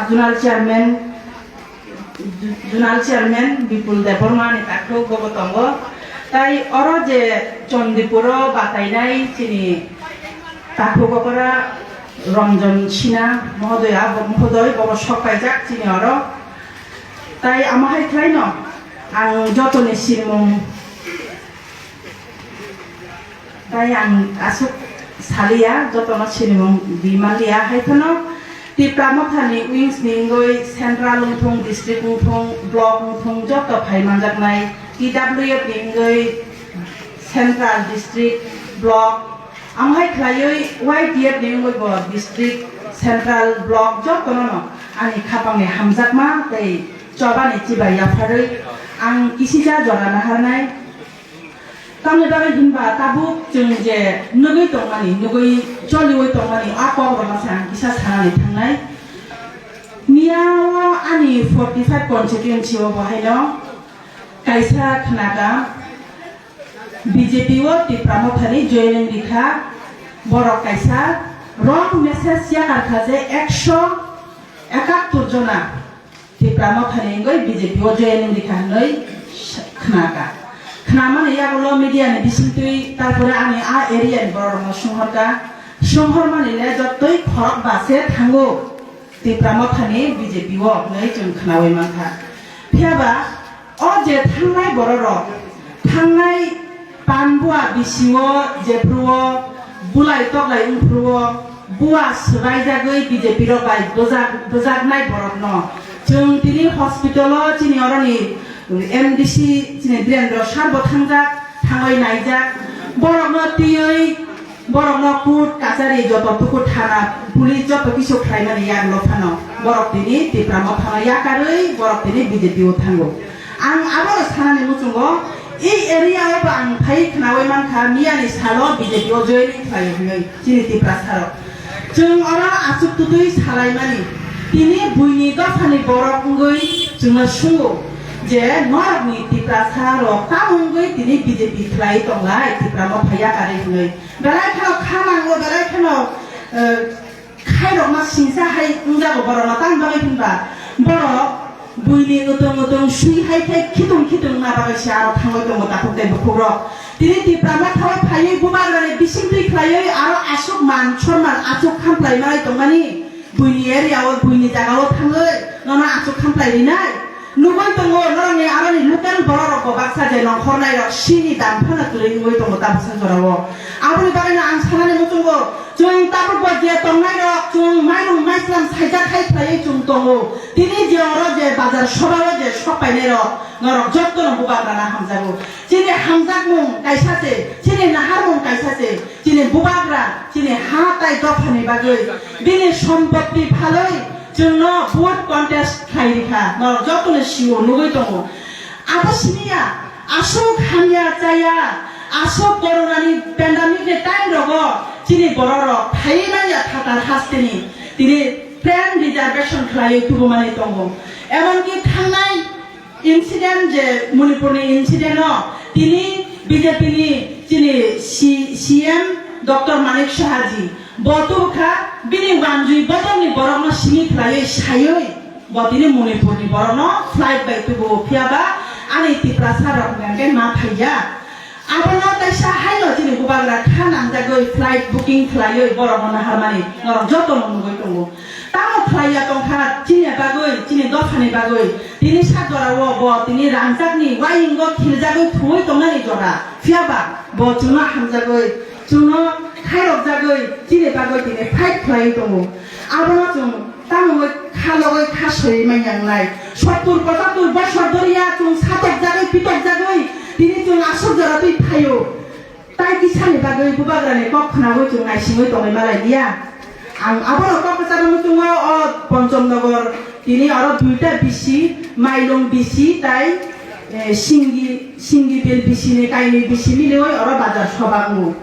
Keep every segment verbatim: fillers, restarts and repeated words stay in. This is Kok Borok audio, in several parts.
Zonal Chairman, Zonal Chairman Bipul Debbarma ni takhuk bobo tongo. Tai oro je Chandipur o batainai chini takhuk okora Ranjan Sinha mohodoya, bo-, mohodoi bobo sok paijak chini oro. Tai amo hai khlaino ang jotoni sinimung Tai ang aswk saliya, jotono sinimung di manliya, hai phano Tipra Mothani wings ni wngwi central wngthung, district wngthung, block wngthung, joto phai manjaknai T W F ni wngwi central, district, block, amo hai khlaiwi Y T F ni wngwi bo district, central, block jotono no ani khapangni hamjakma tei chobani chibai yapharwi ang kisija jora naharnai. Tamni bagwi hinba tabuk chwng je nugwi tongmani, nugwi choliwi tongmani, a kokrokno se ang kisa sanani thangnai. Miyao ani forty five constituency o bo haino kaisa khnaka B J P o Tipra Mothani joining rikha, borok kaisa wrong message yakar kha je ekso ekattor jona Tipra Mothani wngwi B J P o joining rikha hwnwi khnaka. Khnamani yagulo media ni bisingtwi, tarpore ani a area ni borok rokno songhorka. Songhormani le jottoi khorok ba se thango Tipra Mothani B J P o hwnwi chwng khnawi mankha. Phiyaba o je thangnai borok rok, thangnai Panbua B C o jephru o bulai toklai wngphru o bua swbaijagwi B J P rok bai bwjak-, bwjaknai borokno chwng tini hospital o chini oroni M D C chini Birendra sir bo thangjak, thangwi naijak, borokno twiwi borokno court kachari joto tuku thana police joto kisu khlaimani yagulo phano borok tini Tipra Mothano yakarwi borok tini B J P o thango. Ang abono sanani muchungo, ei area o bo ang phai khnaui mankha, miyani salo B J P o joining khlai hwnwi chini Tiprasa rok. Chwng oro achuk tutui salaimani, tini buini dophani borok wngwi chwngno sungo je norokni Tiprasa rok tamo wngwi tini B J P khlai tonglai, Tipra Motha yakarwi hwnwi. Belai kheno kha nango, belai kheno, eh, khairokma singsa hai wngjago borokno, tamni bagwi hinba borok buini wtwng wtwng swi hai khe khitung khitung wngna bagwi se aro thangwi tongo takhuk tei bukhukrok. Tini Tipra Mothao phaiwi bubagrani bisingtwi khlaiwi aro aswk man sonman achuk khamplai manai tongmani buini area o, buini jaga o thangwi nono achuk khamplai rinai. Nugwi tongo, norokni aroni local borok rokbo baksa je nongkhornai rok sini dam phano kwrwi wngwi tongo tabuksa jorao. Aboni bagwino ang sanani muchungo, chwng tabukbo je tongnai rok, chwng mairum maislam saijak hai khlaiwi chwng tongo. Tini je oro je bazar sobao je sok painai rok, norok jotono bubagrana hamjago. Chini hamjakmung kaisa se, chini naharmung kaisa se. Chini bubagra, chini ha tai dophani bagwi, bini sompoti phalwi chwngno vote contest khlai rikha, norok jotoni sio nugwi tongo. Abo simi ya, aswk hamya chaya, aswk corona ni pandemic ni time rogo chini borok rok phaiwi manya phatar hasteni, tini train reservation khlaiwi tubumani tongo. Emonki thangnai Incident je Manipur ni incident o tini B J P ni chini C-, C M Doctor Manik Saha ji bo tubukha, bini wanjwi bodol ni borok no simi khlaiwi saiwi bo tini Manipur ni borok no flight bai tubu, phiya ba ani Tiprasa rok hwnkhe ma phaiya. Abono kaisa haino chini bubagra kha nangjagwi flight booking khlaiwi borokno naharmani norok jotono nugwi tongo. Tamo khlaiya tongkha chini bagwi, chini dophani bagwi. Tini sak jorao bo tini rangchakni wayingo khiljagwi thuwi tongnani jora. Phiya ba bo chwngno hamjagwi, chwngno khairokjagwi chini bagwi tini fight khlaiwi tongo. Abono chwng Tamo wngwi kha logwi kha soi manya wngnai. Sottur pochattur bosor doriya chwng satokjagwi pitokjagwi tini chwng aswk jora twi phaio. Tai kisani bagwi bubagrani kok khnaui chwng naisingwi tongwi malai liya. Ang abono kok kwcharo muchungo o Ponchom Nogor tini oro duita bisi, Mailung bisi tai, eh, Singi, Singi Bil bisi ni kainwi bisi miliui oro bazar soba wngo.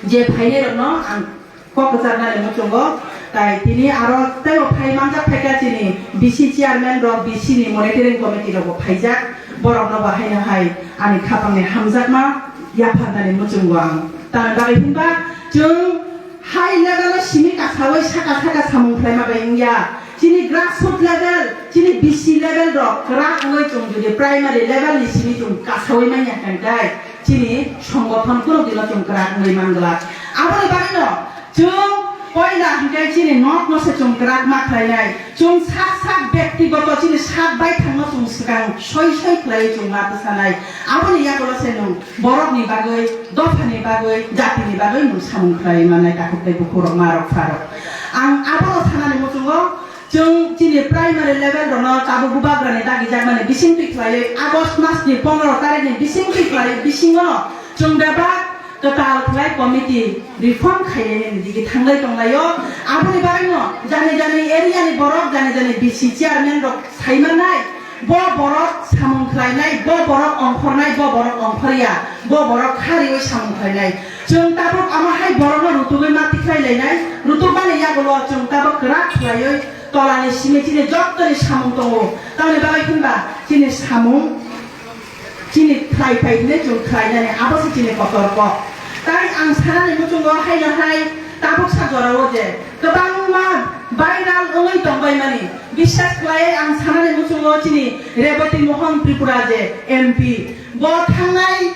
Je phainai rokno ang Kok kwchar nani muchungo, tai tini aro teibo phai manjak phaikha chini B C chairman rok, B C ni monitoring committee rok bo phaijak, borok no bo haino hai ani khapang ni hamjakma yapharnani muchungo ang. Tamni bagwi hinba chwng high level o simi kasawi saka saka samung khlaima bai wngya, Chini grassroots level, chini B C level rok kwrak wngwi chwng jodi primary level ni simi chwng kasawi manya hwnkhe chini songgothon kunu dino chwng kwrak wngwi manglak. Aboni bagwino chwng poila hwnkhe chini nok no se chwng kwrak ma khlainai. Chwng sak sak byaktigoto chini sak baithangno chwng swkang soi soi khlaiwi chwng ma twsanai. Aboni yagulo se nwng borokni bagwi, dophani bagwi, jatini bagwi nwng samung khlaiwi mannai takhuk tei bukhurok, marok, pharok. Ang abono sanani muchungo, chwng chini primary level rokno tabuk bubagrani dagijakmani bisingtwi khlaiwi August masni pondro tarikhni bisingtwi khlaiwi bisingono chwng bebak kwtal khlai committee reform khainani digi thanglai tonglaio. Aboni bagwino jani jani area ni borok, jani jani B C chairman rok saimanai, bo borok samung khlainai, bo borok ongkhornai, bo borok ongkhorya, bo borok khariwi samung khlainai. Chwng tabuk amo hai borokno rutugwi ma tikhlai lainai, rutukmani yagulo chwng tabuk kwrak khlaiwi tolani simi chini jottoni samung tongo. Tamoni bagwi hinba chini samung chini khlai phai hwnwi chwng khlainani abo se chini kotor kok. Tai ang sanani muchungo haino hai tabuk sa jorao je kwbangma viral wngwi tongbaimani, bisas khlaiwi ang sanani muchungo chini Reboti Mohan Tripura je M P, bo thangnai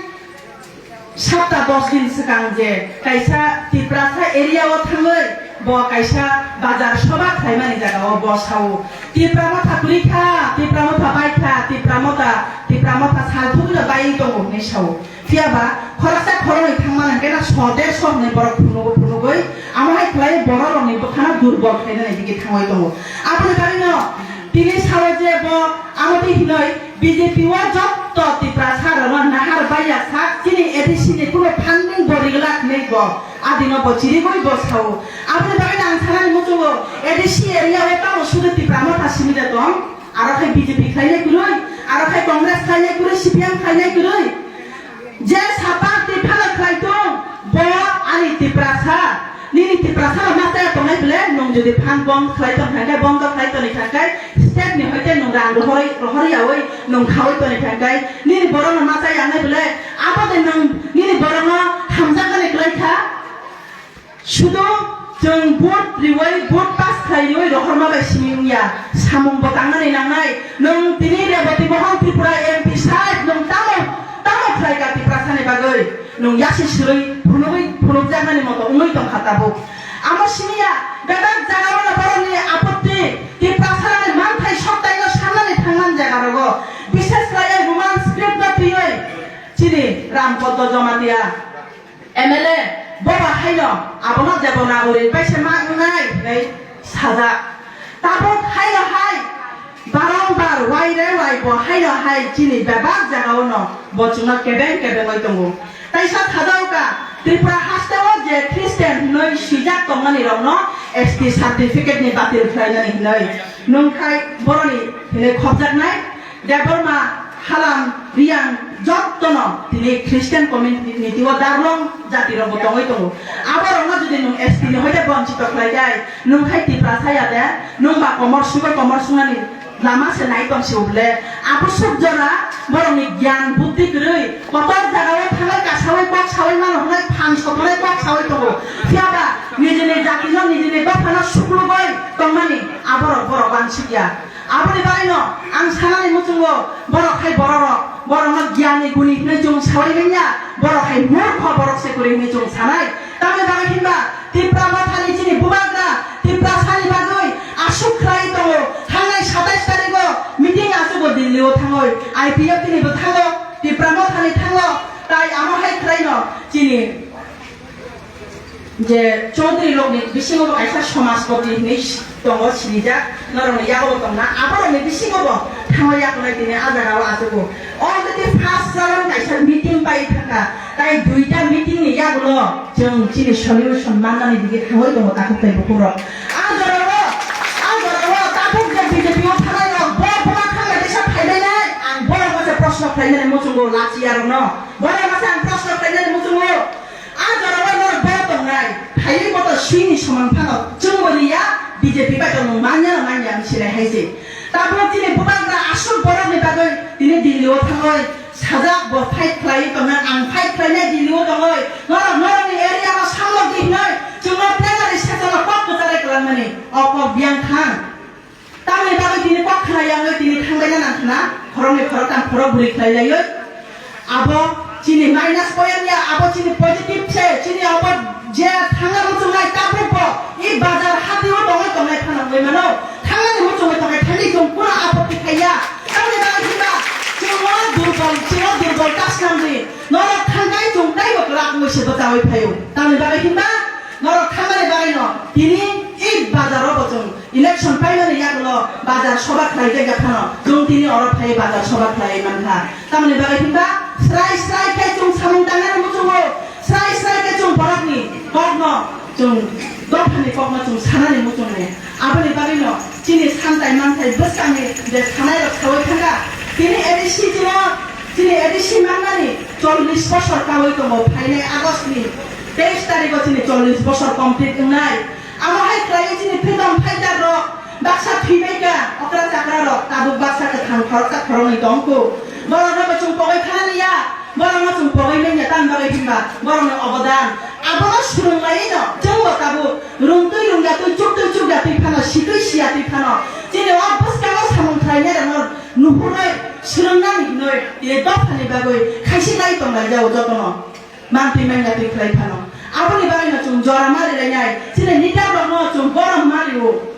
sapta dos din swkang je kaisa Tiprasa area o thangwi bo kaisa bazar soba khlaimani jaga o bo sao, "Tipra motha kwrwi kha, Tipra motha bai kha, Tipra motha, Tipra motha sal thugwi no bai tongo," hinwi sao. Phiya ba khoroksa khoroknwi thangmani hwnkhe na so derso hinwi borok phunugo, phunugwi amo hai khlai borok rokni bwkhano durbol khlainani digi thangwi tongo. Aboni bagwino tini sao je bo amo twi hinwi B J P o jotto Tiprasa rokno nahar baiya sak, chini A D C ni kuno funding bo rigwlak hinwi bo adino bo chirigwi bo sao. Aboni bagwi ang sanani muchungo A D C area o tamo sudu Tipra motha simi de tong, aro khai B J P khlainai kwrwi, aro khai Congress khlainai kwrwi, C P M khlainai kwrwi. Je sapak twi phano khlai tong, bo ani Tiprasa. Nini Tiprasa rok ma chaya tongnai bole, nwng jodi phan bong khlai tong thangkhe, bong khlai toni thangkhe, state ni hoite nwng rang rohorwi, rohorwi yawi nwng khawi toni thangkhe, nini borok no ma chaya wngnai bole, abo de nwng nini borok no hamjakmani kwlai kha. Sudu chwng vote riwi, vote pass khlaiwi rohorma bai simi wngya, samung bo tangnani nangnai. Nwng tini Reboti Mohan Tripura M P side nwng tamo, tamo khlai ka Tiprasa ni bagwi? Nwng yasi sirwi phunugwi phunukjaknani moto wngwi tongkha tabuk. Amo simi ya, bebak jaga o no borokni apotti, Tiprasa ni manthai soktai no sannani thangmani jaga rogo. Bishes khlaiwi Roman script no twiwi chini Ram Poddo Jamatia M L A bo ba haino abono Devanagari bai se ma wngnai hinwi sajak. Tabuk haino hai barongbar wai re wai bo haino hai chini bebak jagao no bo chwngno kebeng kebengwi tongo. Taisa sajao ka Tripura hasteo je Christian hinwi swijak tongmani rokno S T certificate ni batil khlainani hinwi nwng khai boroni hinwi khopjaknai. Debbarma, Halam, Riyang, jottono tini Christian community o darlong jati rok bo tongwi tongo. Abo rokno jodi nwng S T ni hoite bonchito khlai khe, nwng khai Tiprasa ya de, nwng ba komor sugo komor sungnani lama se nai tong se uble. Abo suk jora borokni gyan buddhi kwrwi, kotor jaga o thangai kasawi kok sawi mano hwnwi phan sotonai kok sawi tongo. Phiya ba nijini jatino, nijini dophano suklugwi tongmani aborok borok wansikya. Aboni bagwino ang sanani muchungo borok hai bororok, borokno giyani guni hinwi chwng sawi manya, borok hai murkho borok se kwrwi hinwi chwng sanai. Tamni bagwi hinba Tipra mothani chini bubagra Tiprasani bagwi aswk khlai tongo. Thangnai satais tarigo meeting achugo Delhi o thangoi, I P F T ni bo thango, Tipra mothani thango, tai amo hai khlaino chini je Chaudhary rokni bisingo bo kaisa Samajpati hinwi tongo sinijak, norokni yago bo tongna, aborokni bisingo bo thangwi yakunai tini a jagao achugo. Already first round kaisa meeting pai thangkha, tai duita meeting ni yagulo chwng chini solution mannani digi thangwi tongo takhuk tei bukhuk rok. A jorao, a jorao takhuk je B J P o thanai rok bo buma khangbai teisa phaibai nai, ang borok masa proshno khlainani muchungo lachiya rokno, borok masa ang proshno khlainani muchungo. A jorao norok bo tongnai, phaiwi boto swini somang phano chwngbo riya, B J P bai tongmung manya na manya wng sinai hai se. Tabuk chini bubagra aswk borokni bagwi tini Delhi o thangwi sajak bo fight khlaiwi tongnai, ang fight khlainai Delhi o tongwi, norok norokni area no samlok di hinwi chwngno plenary session o kok kwchalai kwlangmani o kok biyang thang. Puri khlai laiwi. Abo chini minus point ya, abo chini positive se, chini abo je thangna muchungnai tabuk bo, i bazar hati o tongwi tongnai phano wngwi mano. Thangnani muchungwi tongnai thangwi chwng kunu apatti khaiya. Tamni bagwi himba chwng o durbol, chwng o durbol ta swnam di. Norok thangkai chwng taibo kwrak wngwi se bwchawi phaio. Tamni bagwi himba norok thangnani bagwino tini i bazar o bo chwng election paimani yagulo bazar soba khlai tei phano chwng tini oro phai bazar soba khlai mankha. Tamoni bagwi himba srai srai khe chwng samung tangnani muchungo, srai srai khe chwng borokni kokno, chwng dophani kokno chwng sanani muchungo. Aboni bagwino chini santai manthai bwskangni je sanairok sawi thangkha, tini A D C chino, chini A D C mannani chollish bosor kawi tongo, phainai August ni teis tarigo chini chollish bosor complete wngnai. Amo hai khlaiwi chini freedom fighter rok baksa thwibaikha, okra chakra rok tabuk baksa kwthang khoroksa khoroknwi tongkhu. Borokno bo chwng pogwi thanani ya, borokno chwng pogwi manya tamni bagwi himba borokni obodan. Abono swrwngmani no chwngbo tabuk rwngtwi rwngya twi chuktwi chukya twi phano sitwi siya twi phano chini o bwskango samung khlainai rokno nuhurwi swrwngnani hinwi tini dophani bagwi khaisi lai tonglaijao jotono. Mantwi manya twi khlai phano. Aboni bagwino chwng jora mari lainai. Chini leader rokno chwng borom mario.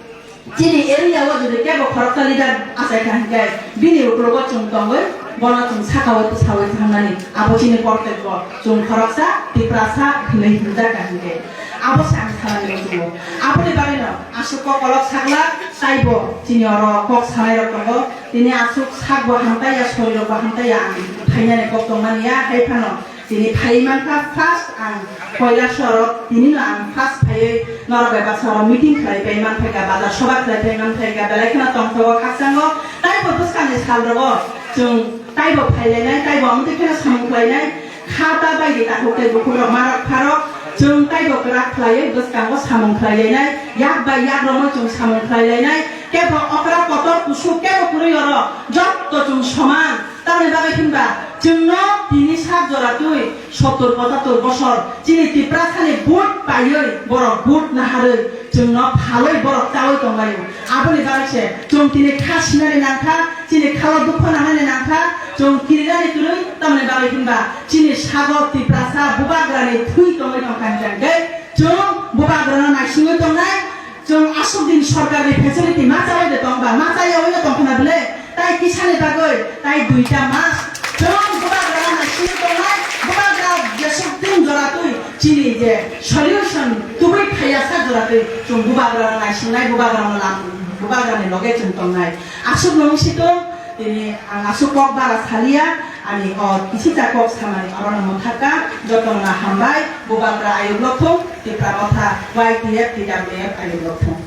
Chini area o jodi kebo khoroksa leader achai kha hinkhe bini uklogo chwng tongwi bono chwng sakawi bwsawi thangnani. Abo chini kortobbo chwng khoroksa Tiprasa hinwi himjak kha hinkhe. Abo se ang sanani muchungo. Aboni bagwino aswk kokolok sakla taibo chini oro kok sanai rok tongo. Tini aswk sakbo hamtaiya, sorirokbo hamtaiya ang thainani kok tongmani ya hai phano. Tini phai mankha first ang Kailasoro, tinino ang first phaiwi norok bai baksa oro meeting khlai pai mankha, bazar soba khlai pai mankha, belai kheno tongthogo khakchango, taibo bwskangni salrogo chwng taibo phai lainai, taibo amtwi kheno samung khlainai, kha ta bai di takhuk tei bukhukrok marok pharok chwng taibo kwrak khlaiwi bwskango samung khlai lainai, yak bai yak romwi chwng samung khlai lainai, kebo okra kotor kusuk kebo kwrwi oro jotto chwng soman. Tamni bagwi hinba chwngno tini sak jora twi sottor pochator bosor chini Tiprasani vote paiwi borok vote naharwi chwngno phalwi borok chawi tonglaio. Aboni bagwi se chwng tini kha sinani nangkha, chini khalo dukho nangnani nangkha, chwng kirinani kwrwi. Tamni bagwi hinba chini sago Tiprasa bubagrani thwi tongwi tongkha hinkhe chwng bubagrano naisingwi tongnai. Chwng aswk din sorkarni facility ma chawi de tong ba, ma chaya wino tong khna bwle, tai kisani bagwi, tai duita mas. Chwng bubagra naisingwi tongnai, bubagra jeswk din jora twi chini je solution tubui phaiya sa jora twi chwng bubagra naisingnai, bubagra lam, bubagra ni loge chwng tongnai. Aswk nung si tong, tini ang aswk kok bara salia, ani o kisi cha kok samani oro no mwthaka, joto no hambai, bubagra ayuk lothung, Tipra Motha, Y T F, T W F ayuk lothung.